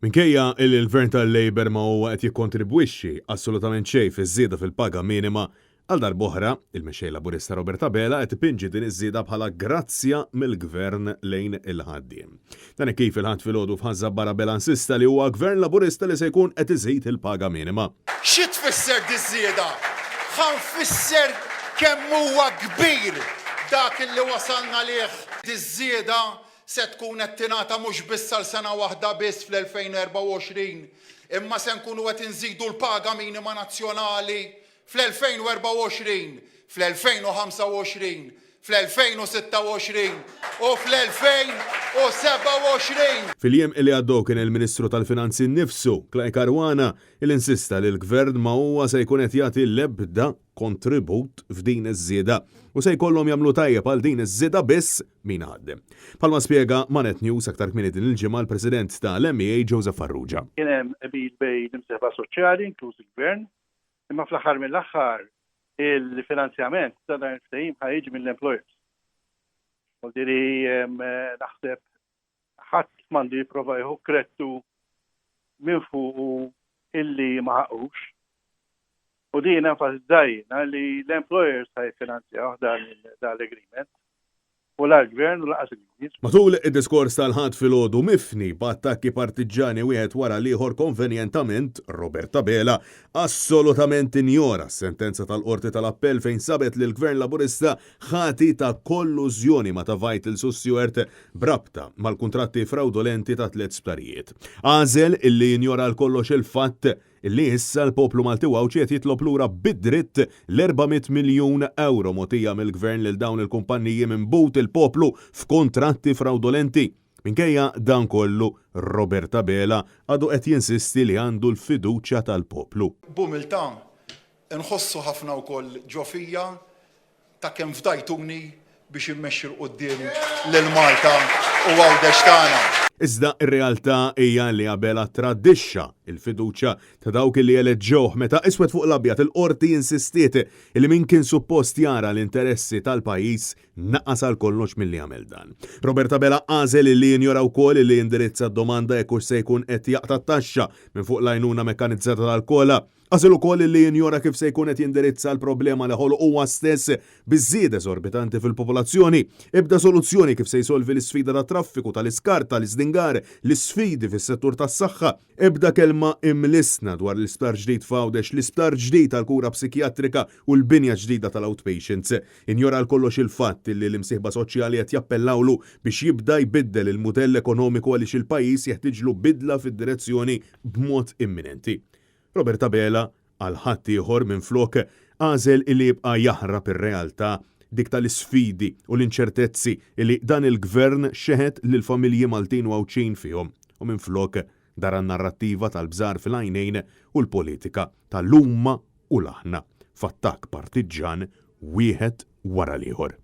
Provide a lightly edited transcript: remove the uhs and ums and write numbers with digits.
Minkejja illi l-Gvern tal-Labour ma huwa qed jikkontribwixxi assolutament xejn fiż-żieda fil-paga minima, għal darb'oħra, il-Mexxej Laburista Robert Abela qed ipinġi din iż-żieda bħala grazzja mill-Gvern lejn il-ħaddiem. Dan hekk kif il-Ħadd filgħodu f'Ħaż-Żabbar Abela insista li huwa Gvern Laburista li se jkun qed iżid il-paga minima. Xi tfisser diż-żieda? Ħa nfisser kemm huwa kbir dak illi wasalna għalih. Diż-żieda se tkun qed tingħata mhux biss għal sena waħda biss fl-2024, imma se nkunu qed inżidu l-paga minima nazzjonali fl-2024, fl-2025, fl-2026 u fl-2027. Fil-jiem li għaddew kien il-Ministru tal-Finanzi nnifsu, Clyde Caruana, li insista li l-Gvern ma huwa se jkun qed jagħti l-ebda kontribut f'din iż-żieda u se jkollhom jagħmlu tajjeb għal din iż-żieda biss min iħaddem. Bħalma spjega ma' Net News aktar kmieni din il-ġimgħa l-President ta' l-MEA Joseph Farrugia. Kien hemm qbil bejn l-imsieħba soċjali, inkluż il-Gvern, imma fl-aħħar mill-aħħar il-finanzjament ta' dan il-ftehim ħa jiġi mill-employers. Vuol naħseb ħadd m'għandu jipprova jieħu krettu minn fuqu illi ma ħaqqux. U din enfasizzajna li l-employers ħa jiffinanzjaw dan l-agreement u la l-gvern u lanqas il-unions. Matul id-diskors tal-Ħadd filgħodu mifni b'attakki partiġġani wieħed wara l-ieħor konvenjentament, Robert Abela assolutament injora s-sentenza tal-Qorti tal-Appell fejn sabet lill-Gvern Laburista ħati ta' kollużjoni ma' ta' Vitals u Steward b'rabta mal-kuntratti frawdolenti ta' tlett sptarijiet. Għażel illi jinjora għal kollox il-fatt illi issa l-poplu Malti u Għawdxi qed jitlob lura bi dritt l-400 miljun ewro mogħtija mill-Gvern lil dawn il-kumpanniji minn but il-poplu f'kuntratti frawdolenti. Minkejja dan kollu, Robert Abela għadu qed jinsisti li għandu l-fiduċja tal-poplu. B'umiltà nħossu ħafna wkoll ġo fija ta' kemm fdajtuni biex immexxi 'l quddiem lil Malta u Għawdex tagħna. Iżda r-realtà hija li Abela ttradixxa l-fiduċja ta' dawk li eleġġewh meta iswed fuq l-abjad il-Qorti insistiet li min kien suppost jara l-interessi tal-pajjiż naqas għal kollox milli jagħmel dan. Robert Abela għażel li jinjora wkoll li jindirizza d-domanda jekk hux se jkun qed jaqta' t-taxxa minn fuq l-għajnuna mekkanizzata tal-kola. Għażel ukoll li jinjora kif se jkun qed jindirizza l-problema li ħoloq huwa stess biż-żieda eżorbitanti fil-popolazzjoni. Ebda soluzzjoni kif se jsolvi l-isfida tat-traffiku, tal-iskart, tal-iżdingar, l-isfidi fis-settur tas-saħħa. Ebda kelma imlissna dwar l-isptar ġdid f'Għawdex, l-isptar ġdid għall-kura psikjatrika u l-binja ġdida tal-outpatients. Injora għal kollox il-fatt li l-imsieħba soċjali qed jappellawlu biex jibda jbiddel il-mudell ekonomiku għaliex il-pajjiż jeħtieġlu bidla fid-direzzjoni b'mod imminenti. Robert Abela, għal ħaddieħor minflok, għażel illi jibqa' jaħrab ir-realtà, dik tal-isfidi u l-inċertezzi illi dan il-Gvern xeħet lill-familji Maltin u Għawdxin fihom u minflok dar għan-narrattiva tal-bżar fil-għajnejn u l-politika tal-huma u l-aħna f'attakk partiġġan wieħed wara l-ieħor.